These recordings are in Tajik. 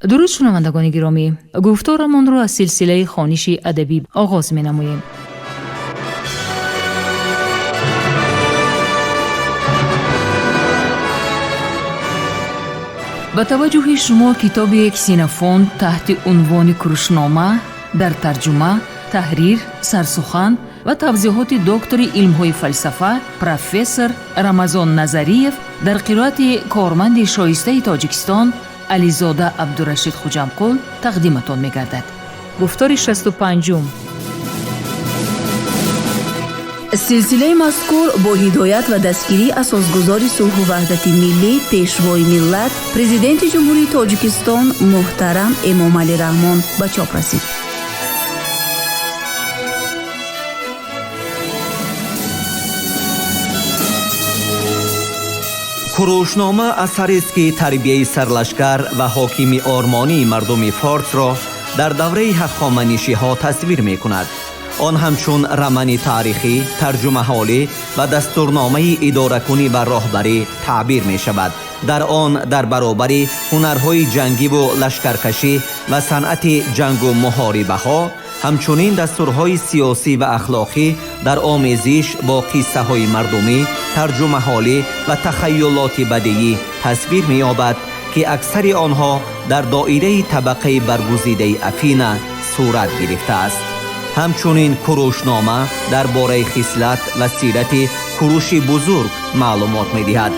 Дуруд, шунавандагони гиромӣ! Гуфторамонро аз силсилаи хониши адабӣ оғоз менамоем. Ба таваҷҷӯҳи шумо китоби Ксенофонт таҳти унвони Курушнома дар тарҷума, таҳрир, сарсухан ва тавзеҳоти доктори илмҳои фалсафа, профессор Рамазон Назариев дар қироати корманди шоистаи Тоҷикистон Ализода Абдурашид Хуҷамқул тақдиматон мегардад. Гуфтори 65-ум. Силсилаи мазкур бо ҳидоят ва дастгирии асосгузори сулҳу ваҳдати миллӣ, пешвои миллат, президенти Ҷумҳурии Тоҷикистон муҳтарам Эмомалӣ Раҳмон ба чоп расид. Курушнома асарест, ки тарбияи сарлашкар ва ҳокими ормонии мардуми форсро дар давраи ҳахоманишиҳо тасвир мекунад. Он ҳамчун рамани таърихӣ, тарҷумаҳолӣ ва дастурномаи идоракунӣ ва роҳбарӣ таъбир мешавад. Дар он дар баробари ҳунарҳои ҷангиву лашкаркашӣ ва санъати ҷангу муҳорибаҳо, ҳамчунин дастурҳои сиёсӣ ва ахлоқӣ дар омезиш бо қиссаҳои мардумӣ, тарҷумаҳолӣ ва тахайюлоти бадиӣ тасвир меёбад, ки аксари онҳо дар доираи табақаи баргузидаи Афина сурат гирифтааст. Ҳамчунин Курушнома дар бораи хислат ва сирати Куруши Бузург маълумот медиҳад.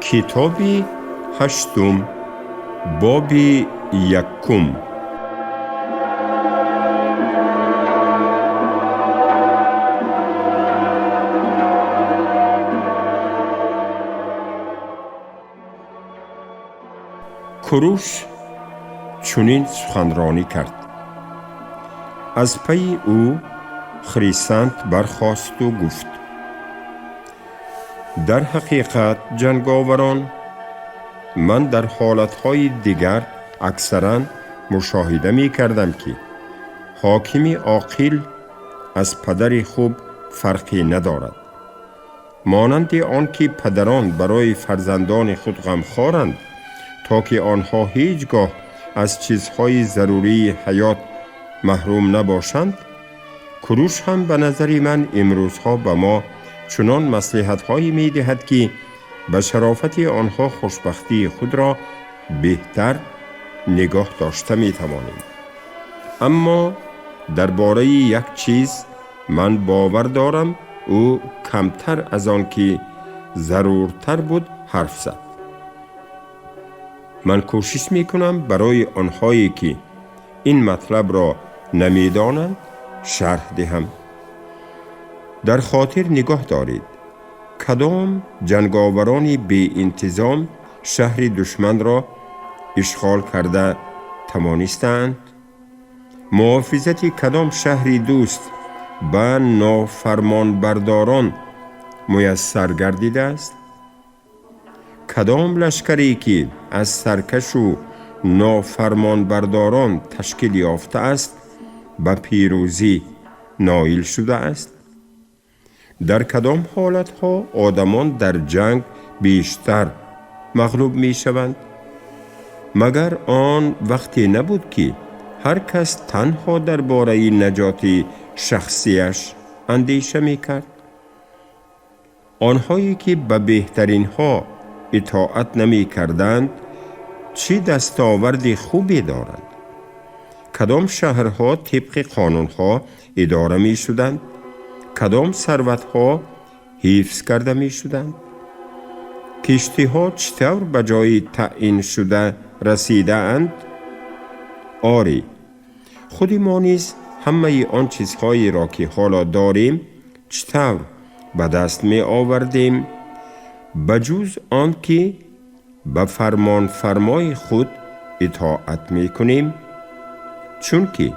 Китоби ҳаштум, боби якум. Куруш чунин суханронӣ кард. Аз пайи ӯ Хрисант бархосту гуфт: дар ҳақиқат, ҷанговарон, ман дар ҳолатҳои дигар аксаран мушоҳида мекардам, ки ҳокими оқил аз падари хуб фарқе надорад. Монанди он ки падарон барои фарзандони худ ғамхоранд, то ки онҳо ҳеҷ гоҳ аз чизҳои зарурии ҳаёт маҳрум набошанд, Куруш ҳам ба назари ман имрӯзҳо ба мо чунон маслиҳатҳое медиҳад, ки ба шарофати онҳо хушбахтии худро беҳтар нигоҳ дошта метавонем. Аммо дар бораи як чиз ман бовар дорам, ӯ камтар аз он ки заруртар буд ҳарф зад. Ман кӯшиш мекунам барои онҳое, ки ин матлабро намедонанд, шарҳ диҳам. Дар хотир нигоҳ доред, кадом ҷанговарони беинтизом шаҳри душманро ишғол карда тавонистаанд? Муҳофизати кадом шаҳри дӯст ба нофармонбардорон муяссар гардидааст? Кадом лашкаре, ки аз саркашу нофармонбардорон ташкил ёфтааст, ба пирӯзӣ ноил шудааст? Дар кадом ҳолатҳо одамон дар ҷанг бештар мағлуб мешаванд? Магар он вақте набуд, ки ҳар кас танҳо дар бораи наҷоти шахсияш андеша мекард? Онҳое, ки ба беҳтаринҳо итоат намекарданд, чӣ дастоварди хубе доранд? Кадом шаҳрҳо тибқи қонунҳо идора мешуданд? Кадом сарватҳо ҳифз карда мешуданд? Киштиҳо чӣ тавр ба ҷои таъиншуда расидаанд? Оре, худи мо низ ҳамаи он чизҳоеро, ки ҳоло дорем, чӣ тавр ба даст меовардем, ба ҷуз он ки ба фармонфармои худ итоат мекунем? Чунки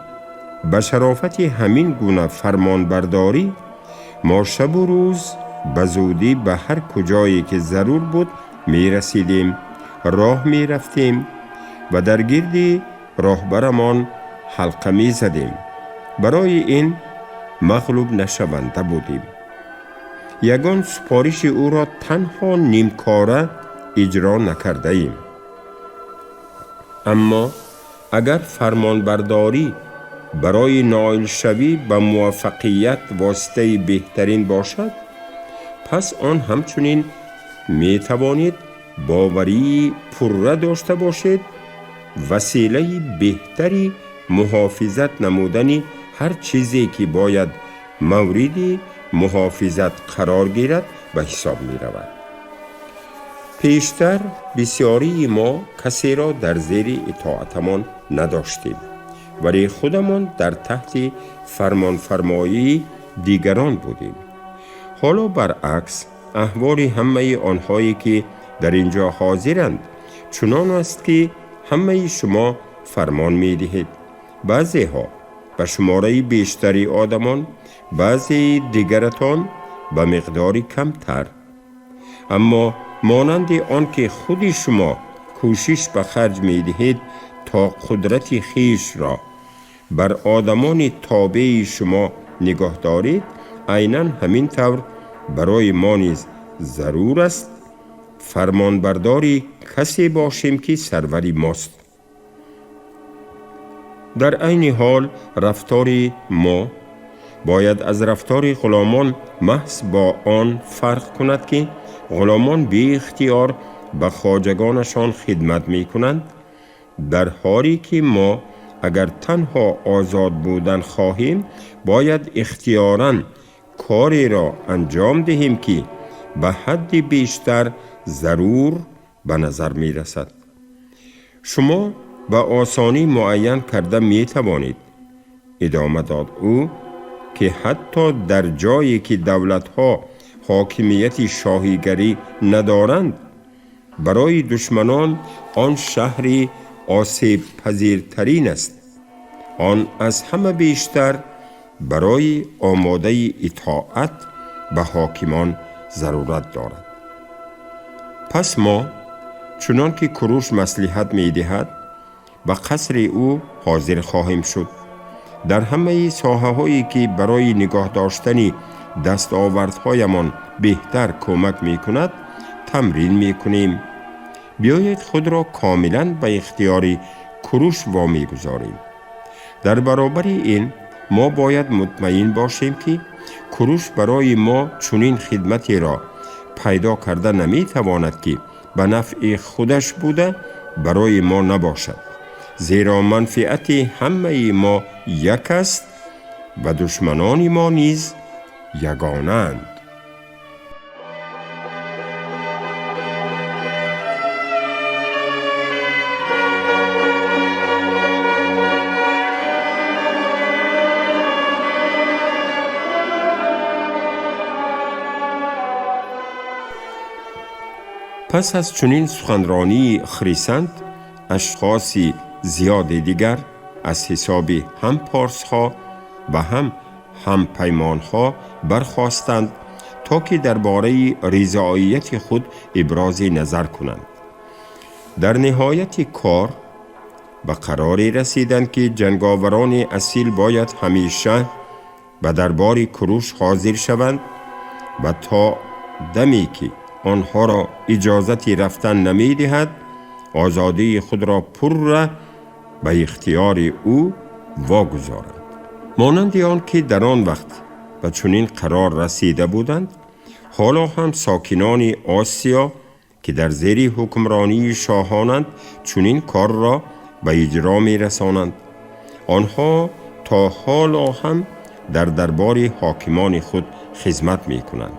ба шарофати ҳамин гуна фармонбардорӣ мо шабу рӯз ба зудӣ ба ҳар куҷое ки зарур буд мерасидем, роҳ мерафтем. ва дар гирди роҳбарамон ҳалқа мезадем. Барои ин мағлуб нашаванда будем. Ягон супориши ӯро танҳо нимкора иҷро накардаем. Аммо агар фармонбардорӣ барои ноилшавӣ ба муваффақият воситаи беҳтарин бошад, пас он ҳамчунин метавонед боварии пурра дошта бошед василаи беҳтари муҳофизат намудани ҳар чизе ки бояд мавриди муҳофизат қарор гирад ба ҳисоб меравад. Пештар бисёрии мо касеро дар зери итоатамон надоштем, вале худамон дар таҳти фармонфармоии дигарон будем. Ҳоло баръакс, аҳволи ҳамаи онҳое ки дар ин ҷо ҳозиранд чунон аст ки ҳамаи шумо фармон медиҳед. Баъзеҳо ба шумораи бештари одамон, баъзеи дигаратон ба миқдори камтар. Аммо монанди он ки худи шумо кӯшиш ба харҷ медиҳед то қудрати хишро бар одамони тобеи шумо нигоҳ доред, айнан ҳамин тавр барои мо низ зарур аст фармонбардори касе бошем ки сарвари мост. Дар айни ҳол рафтори мо бояд аз рафтори ғуломон маҳз бо он фарқ кунад ки ғуломон беихтиёр ба хоҷагонашон хидмат мекунанд, дар ҳоле ки мо агар танҳо озод будан хоҳем, бояд ихтиёран кореро анҷом диҳем ки ба ҳадди бештар зарур ба назар мерасад. Шумо ба осонӣ муайян карда метавонед, идома дод ӯ, ки ҳатто дар ҷое ки давлатҳо ҳокимияти шоҳигарӣ надоранд, барои душманон он шаҳри осебпазиртарин аст. Он аз ҳама бештар барои омодаи итоат ба ҳокимон зарурат дорад. Пас мо чунон ки Куруш маслиҳат медиҳад, ба қасри ӯ ҳозир хоҳем шуд. Дар ҳамаи соҳаҳое ки барои нигоҳ доштани дастовардҳоямон беҳтар кӯмак мекунад, тамрин мекунем. Биёед худро комилан ба ихтиёри Куруш вомегузорем. Дар баробари ин мо бояд мутмаин бошем ки Куруш барои мо чунин хидматеро пайдо карда наметавонад ки ба нафъи худаш буда барои мо набошад, зеро манфиати ҳамаи мо як аст ва душманони мо низ ягонаанд. Пас аз чунин суханронии Хрисант, ашхоси зиёди дигар аз ҳисоби ҳам порсҳо ва ҳам ҳампаймонҳо бархостанд то ки дар бораи ризоияти худ ибрози назар кунанд. Дар ниҳояти кор ба қароре расиданд ки ҷанговарони асил бояд ҳамеша ба дарбори Куруш ҳозир шаванд ва то даме ки онҳоро иҷозати рафтан намедиҳад, озодии худро пурра ба ихтиёри ӯ вогузоранд. Монанди он ки дар он вақт ба чунин қарор расида буданд, ҳоло ҳам сокинони Осиё ки дар зери ҳукмронии шоҳонанд, чунин корро ба иҷро мерасонанд. Онҳо то ҳоло ҳам дар дарбори ҳокимони худ хизмат мекунанд.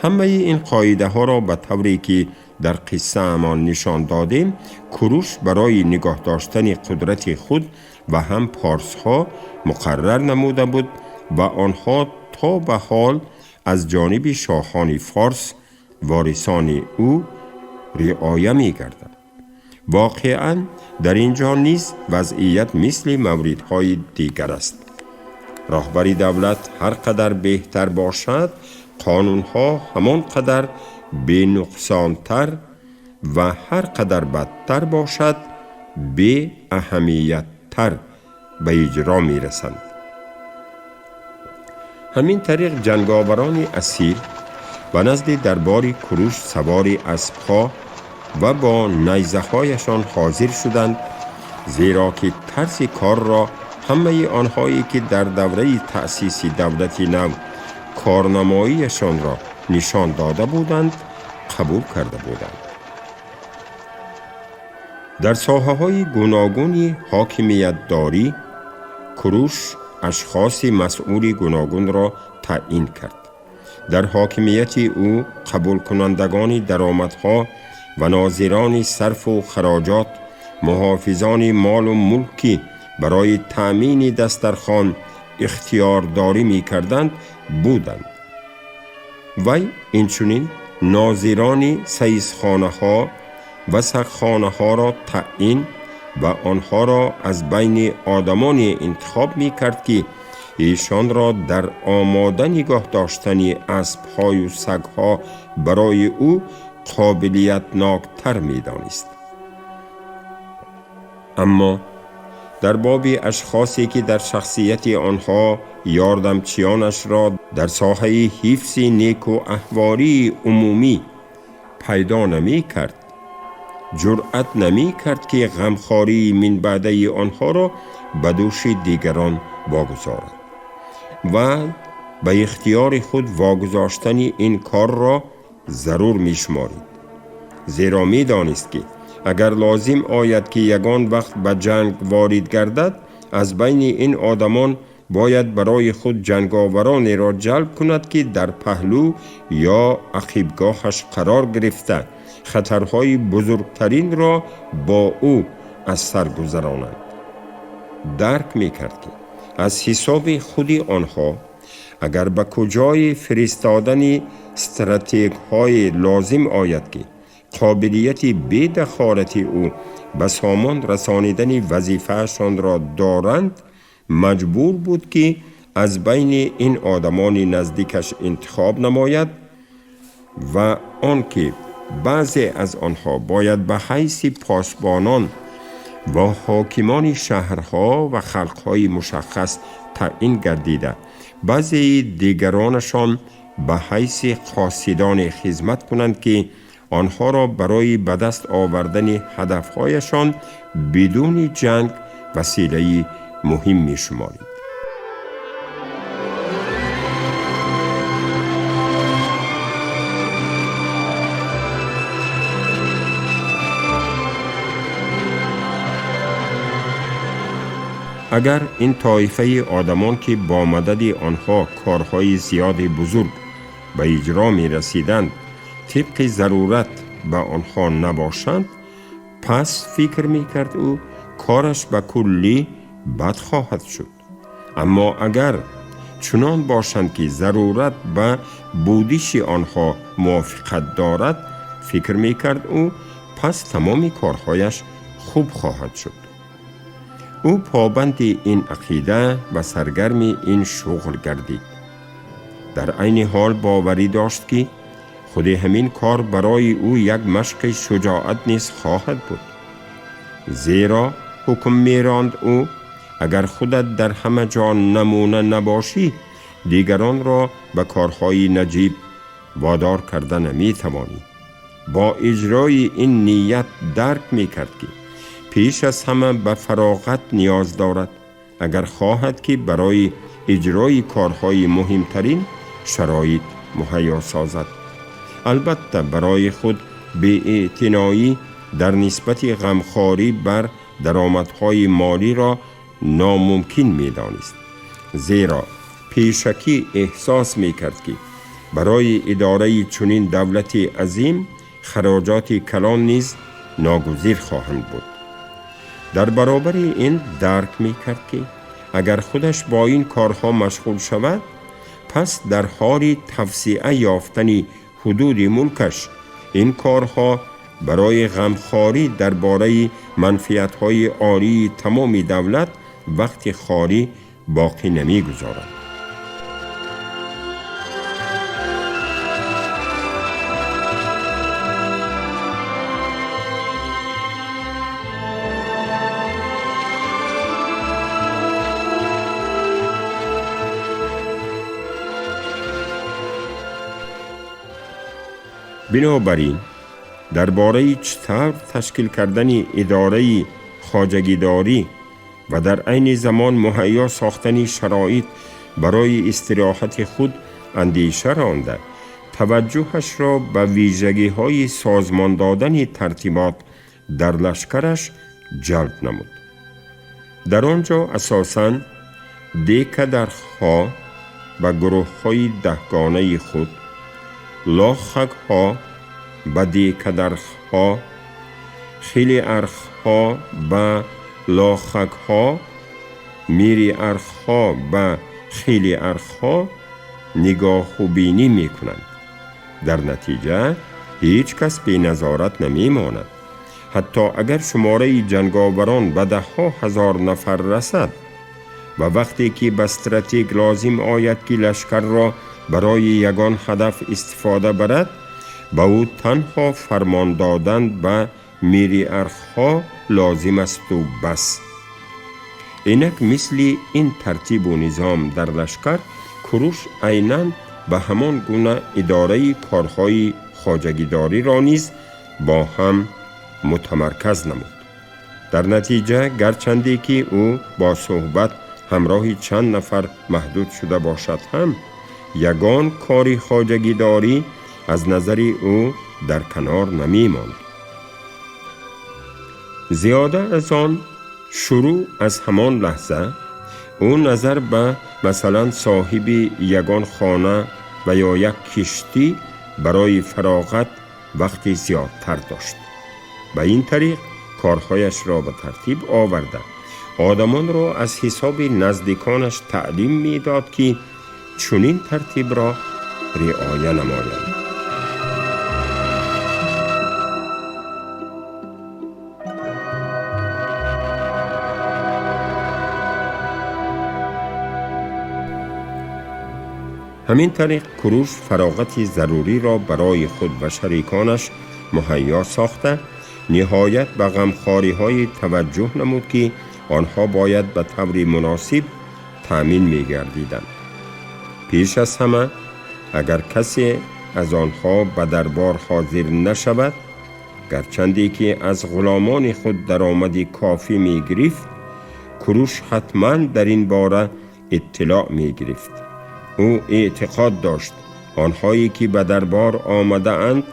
Ҳамаи ин қоидаҳоро ба тавре ки дар қиссаамон нишон додем, Куруш барои нигоҳ доштани қудрати худ ва ҳам порсҳо муқаррар намуда буд ва онҳо то ба ҳол аз ҷониби шоҳони форс ворисони ӯ риоя мегардад. Воқеан дар ин ҷо низ вазъият мисли мавридҳои дигар аст. Роҳбари давлат ҳар қадар беҳтар бошад, қонунҳо ҳамон қадар бенуқсонтар ва ҳар қадар бадтар бошад, Беаҳамияттар ба иҷро мерасанд. Ҳамин тариқ ҷанговарони асил ба назди дарбори Куруш савори аспҳо ва бо найзаҳояшон ҳозир шуданд, зеро ки тарзи корро ҳамаи онҳое ки дар давраи таъсиси давлати нав корнамоиашонро нишон дода буданд, қабул карда буданд. Дар соҳаҳои гуногуни ҳокимиятдорӣ Куруш ашхоси масъули гуногунро таъин кард. Дар ҳокимияти ӯ қабулкунандагони даромадҳо ва нозирони сарфу хароҷот, муҳофизони молу мулк, ки барои таъмини дастархон ихтиёрдорӣ мекарданд, буданд. Вай инчунин нозирони саисхонаҳо ва сагхонаҳоро таъин ва онҳоро аз байни одамоне интихоб мекард, ки эшонро дар омода нигоҳ доштани аспҳою сагҳо барои ӯ қобилиятноктар медонист. Аммо дар боби ашхосе ки дар шахсияти онҳо ёрдамчиёнашро дар соҳаи ҳифзи неку аҳвории умумӣ пайдо намекард, ҷуръат намекард, ки ғамхории минбаъдаи онҳоро ба дӯши дигарон вогузорад ва ба ихтиёри худ вогузоштани ин корро зарур мешуморид, зеро медонист, ки агар лозим ояд, ки ягон вақт ба ҷанг ворид гардад, аз байни ин одамон бояд барои худ ҷанговаронеро ҷалб кунад, ки дар паҳлӯ ё ақибгоҳаш қарор гирифта, хатарҳои бузургтаринро бо ӯ аз сар гузаронанд. Дарк мекард, ки аз ҳисоби худи онҳо агар ба куҷои фиристодани стратегҳое лозим ояд, ки қобилияти бедахолати ӯ ба сомон расонидани вазифаашонро доранд, маҷбур буд, ки аз байни ин одамони наздикаш интихоб намояд ва он ки баъзе аз онҳо бояд ба ҳайси посбонон ва ҳокимони шаҳрҳо ва халқҳои мушаххас таъин гардида, баъзеи дигаронашон ба ҳайси қосидоне хизмат кунанд, ки онҳоро барои ба даст овардани ҳадафҳояшон бидуни ҷанг василаи муҳим мешуморид. Агар ин тоифаи одамон, ки бо мадади онҳо корҳои зиёди бузург ба иҷро мерасиданд, тибқи зарурат ба онҳо набошанд, пас, фикр мекард ӯ, кораш ба куллӣ бад хоҳад шуд. Аммо агар чунон бошанд, ки зарурат ба будиши онҳо мувофиқат дорад, фикр мекард ӯ, пас тамоми корҳояш хуб хоҳад шуд. Ӯ побанди ин ақида ва саргарми ин шуғл гардид. Дар айни ҳол боварӣ дошт, ки худи ҳамин кор барои ӯ як машқи шуҷоат низ хоҳад буд, зеро, ҳукм меронд ӯ, агар худат дар ҳама ҷо намуна набошӣ, дигаронро ба корҳои наҷиб водор карда наметавонӣ. Бо иҷрои ин ният дарк мекард, ки пеш аз ҳама ба фароғат ниёз дорад, агар хоҳад, ки барои иҷрои корҳои муҳимтарин шароит муҳайё созад. Албатта, барои худ беэътиноӣ дар нисбати ғамхорӣ бар даромадҳои молиро номумкин медонист, зеро пешакӣ эҳсос мекард, ки барои идораи чунин давлати азим хароҷоти калон низ ногузир хоҳанд буд. Дар баробари ин дарк мекард, ки агар худаш бо ин корҳо машғул шавад, пас дар ҳоли тавсиа ёфтани ҳудуди мулкаш ин корҳо барои ғамхорӣ дар бораи манфиатҳои олии тамоми давлат вақти холӣ боқӣ намегузорад. Бинобар ин дар бораи чӣ тавр ташкил кардани идораи хоҷагидорӣ ва дар айни замон муҳайё сохтани шароит барои истироҳати худ андеша ронда, таваҷҷӯҳашро ба вижагиҳои созмон додани тартибот дар лашкараш ҷалб намуд. Дар он ҷо асосан декадархҳо ба гурӯҳҳои даҳгонаи худ, лохакҳо ба декадархҳо, хелеархҳо ба лохакҳо, мириархҳо ба хелеархҳо нигоҳубинӣ мекунанд. Дар натиҷа ҳеҷ кас беназорат намемонад. Ҳатто агар шумораи ҷанговарон ба даҳҳо ҳазор нафар расад ва вақте ки ба стратег лозим ояд ки лашкарро барои ягон ҳадаф истифода барад, ба ӯ танҳо фармон додан ба мириархҳо лозим асту бас. Инак мисли ин тартибу низом дар лашкар, Куруш айнан ба ҳамон гуна идораи корҳои хоҷагидориро низ бо ҳам мутамарказ намуд. Дар натиҷа гарчанде ки ӯ бо суҳбат ҳамроҳи чанд нафар маҳдуд шуда бошад ҳам, ягон кори хоҷагидорӣ аз назари ӯ дар канор намемонд. Зиёда аз он, шурӯъ аз ҳамон лаҳза ӯ назар ба масалан соҳиби ягон хона ва ё як киштӣ барои фароғат вақти зиёдтар дошт. Ба ин тариқ корҳояшро ба тартиб оварда, одамонро аз ҳисоби наздиконаш таълим медод ки чунин тартибро риоя намоянд. Ҳамин тариқ Куруш фароғати заруриро барои худ ва шариконаш муҳайё сохта, ниҳоят ба ғамхориҳои таваҷҷӯҳ намуд ки онҳо бояд ба таври муносиб таъмин мегардиданд. Пеш аз ҳама, агар касе аз онҳо ба дарбор ҳозир нашавад, гарчанде ки аз ғуломони худ даромади кофӣ мегирифт, Куруш ҳатман дар ин бора иттилоъ мегирифт. Ӯ эътиқод дошт онҳое ки ба дарбор омадаанд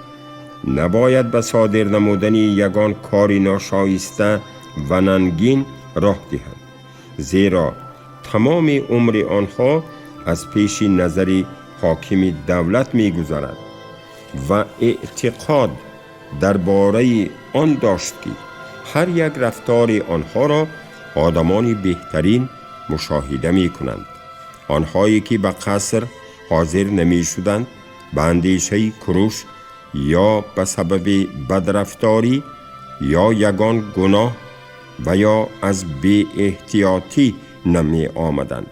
набояд ба содир намудани ягон кори ношоиста ва нангин роҳ диҳанд, зеро тамоми умри онҳо аз пеши назари ҳокими давлат мегузарад ва эътиқод дар бораи он дошт ки ҳар як рафтори онҳоро одамони беҳтарин мушоҳида мекунанд. Онҳое ки ба қаср ҳозир намешуданд, ба андешаи Куруш ё ба сабаби бадрафторӣ ё ягон гуноҳ ва ё аз беэҳтиётӣ намеомаданд.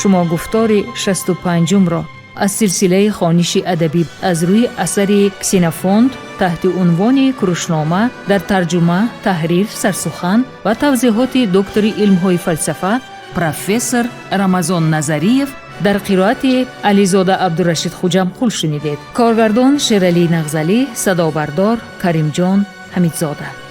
Шумо гуфтори 65-умро аз силсилаи хониши адабӣ аз рӯи асари Ксенофонт таҳти унвони Курушнома дар тарҷума, таҳрир, сарсухан ва тавзеҳоти доктори илмҳои фалсафа профессор Рамазон Назариев дар қироати Ализода Абдурашид Хуҷамқул шунидед. Коргардон Шералӣ Нағзалӣ, садобардор Каримҷон Ҳамидзода.